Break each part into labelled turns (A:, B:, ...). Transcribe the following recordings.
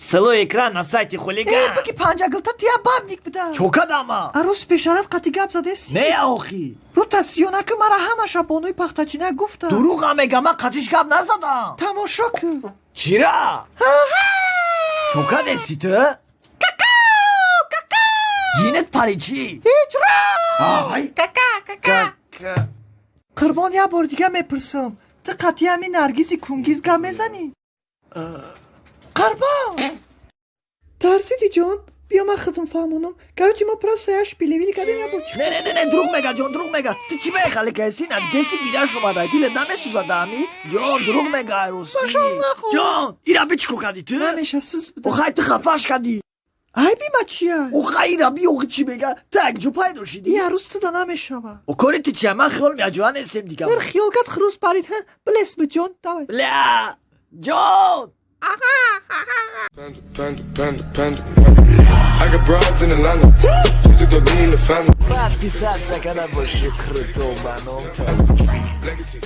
A: Ссылой экран на сайте
B: Э,
A: Хулиган.
B: Буки панҷагилта тия бабник буда.
A: Чо кадама?
B: Арӯси пешарат қати гап задести?
A: Не, охи.
B: Рӯ тасиёнаки мара ҳамаша бонуи пахтачина гуфта.
A: Дурӯға мега, ман қатиш гап назадам.
B: Тамошо кун.
A: Чира? Чо кадеси ту? Зинат пари чӣ?
B: Ҳеҷ ра.
A: Ай. Кака.
B: Қурбон, як бор дига мепурсам. Ту қати ҳами Наргизи кунгиз гап мезанӣ? Қурбон! Тарсиди, ҷон? Биё, ман худам фаҳмонам. Короче, мо просто як шпилевили кардем, як бор.
A: Не, не, не, не, дурӯғ мега, ҷон, дурӯғ мега. Ту чӣ мехали каси? Надеси гиряш омада. Дилет намесӯзад ами? Ҷон, дурӯғ мега, айрӯс.
B: Башон нахӯр.
A: Ҷон, ира би чӣ кардӣ ту?
B: Намеша, сиз буда.
A: Охай, ту хафаш кардӣ.
B: Айби ма чия?
A: Охай, ира би, охи, чӣ мега? Ту як ҷо пайдо шидӣ?
B: И арӯз туда намешава.
A: О, кори ту чия? Ман хиёл меаҷоа нестем дигам.
B: Мир хиёл кард, хирӯз парид. Ҳа, билес бу, ҷон, давай.
A: Бля, ҷон!
C: Panda, panda, panda, panda. I got broads in Atlanta. Just to lean the family.
A: Подписаться када боши круто ба ном.
C: Legacies.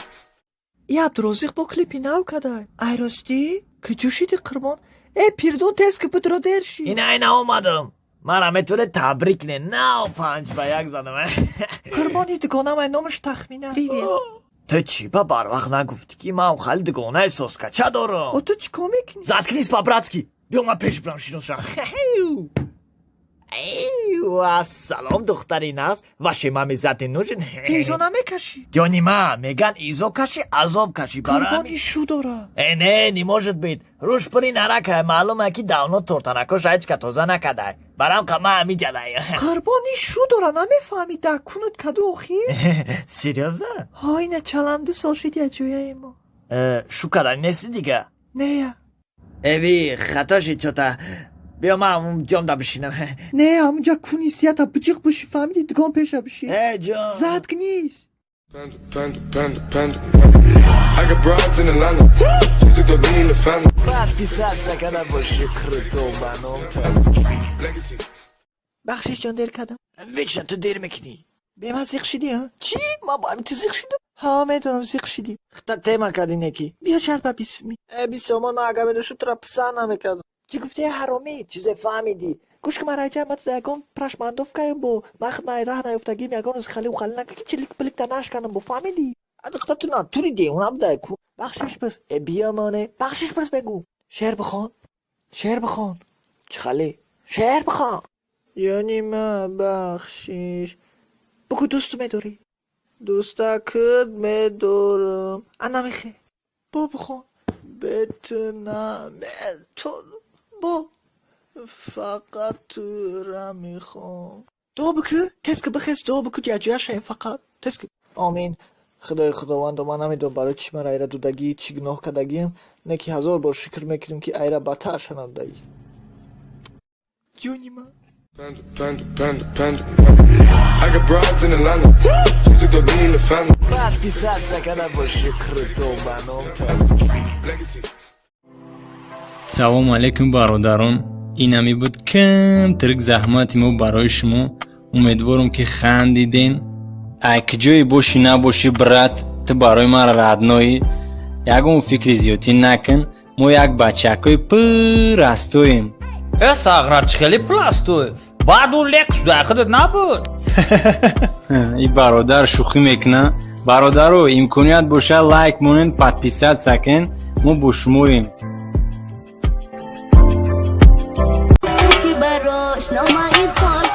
B: И Абдурозиқ бо клипи нав кадай. Ай, ростӣ, куҷо шиди, Қурбон? Э, пирдун, тез ки будро, дер шид.
A: Ина, ина омадам. Мара метавонед табрик не, нав 5-1 задам.
B: Қурбони дугонамай, номаш Тахмина. Привет.
A: Ту чӣ ба барвақт нагуфтӣ, ки ман хали дугонаи соскача дорам?
B: О, ту чӣ кор мекунӣ?
A: Заткнись по-братски. Биё, ман пеш бирам, шиносам. Ассалом, духтари нағз. Вашей маме зад не нужен?
B: Тезо намекашӣ?
A: Ҷони ма, меган, изо каши, азоб каши.
B: Қурбони шу дора.
A: Э, не, не может быть. Руш пури наракай, маълума, ки давно тортанакош ҳечка тоза накадай. Барам қама ҳами ҷадай.
B: Қурбони шу дора, намефаҳмӣ, дар кунут каду охир.
A: Серьёзно?
B: Ҳо, ина чалам 2 сол шиди аҷояи мо.
A: Э, шу кадай нести дига?
B: Нея.
A: Эви, хато шид чота. Биё, ман ҷомда бишинам.
B: Не, ҳамунҷа куни сията биҷиқ биши, фаҳмиди, дугон пеша биши.
A: Э, ҷон.
B: Заткнись.
C: Panda, panda, panda, panda. I got broads in Atlanta. Just to lean the family.
A: Подписаться када боши круто ба ном.
C: Legacies.
B: Бахшиш, ҷон, дер кардам.
A: Вечно ту дер мекунӣ.
B: Бема зиқ шидӣ, а? Чӣ? Ман бо ҳамин ту зиқ шидам? Ҳа, медонам, зиқ шидӣ.
A: Хта тема кардӣ неки.
B: Биё, шарт ба 20 суми.
A: Э, 20 сомон, ман агар медоштам, тура писанд намекардам.
B: Чӣ гуфти, ҳаромӣ?
A: Чизе фаҳмидӣ?
B: Гӯш ки, ман раҷа мат ягон прашмандовкаем бо ман ман раҳ наёфтагим, ягон рӯз халиу халӣ нака, ки чилик пилик та нашканам бо, фаҳмидӣ?
A: Адухта, ту натури девона будай ку.
B: Бахшиш пирс.
A: Э, биё, моне.
B: Бахшиш пирс, бегӯ. Шеър бихон, шеър бихон.
A: Чӣ хали?
B: Шеър бихон. Ёни ма, бахшиш бугӯ, дӯсту медорӣ?
A: Дӯстакат медорам.
B: А, намехе бо бихон.
A: Бету бо фақат тура мехоҳам.
B: Дуо бикӯ, тез ки бихез, дуо бикӯ, яҷоя шавем, фақат тез ки.
A: Омин. Худои худовандо, ман намедонам, барои чӣ ман айра дудагӣ, чӣ гуноҳ кардагиам, не ки ҳазор бор шукр мекунем, ки айра бадтар шанандагӣ.
B: Ҷони ман.
C: Panda, panda, panda, panda. I got broads in Atlanta. Just to lean the family.
A: Подписаться када боши круто ба ном.
C: Legacies.
D: Салому алейкум, бародарон. Инами буд камтарик заҳмати мо барои шумо. Умедворам, ки хандиден. Ай куҷое бошӣ набошӣ, брат, ту барои ман родной. Ягон фикри зиёдтӣ накун, мо як бачакҳои пурастоем.
E: Э, сағра, чӣ хеле пуласту? Баъд у Лексус дар худат набуд?
D: И бародар шӯхӣ мекунад. Бародаро, имконият бошад, лайк монен, подписаться кунен. Мо бо шумоем.
F: Ки барош нома ирсол.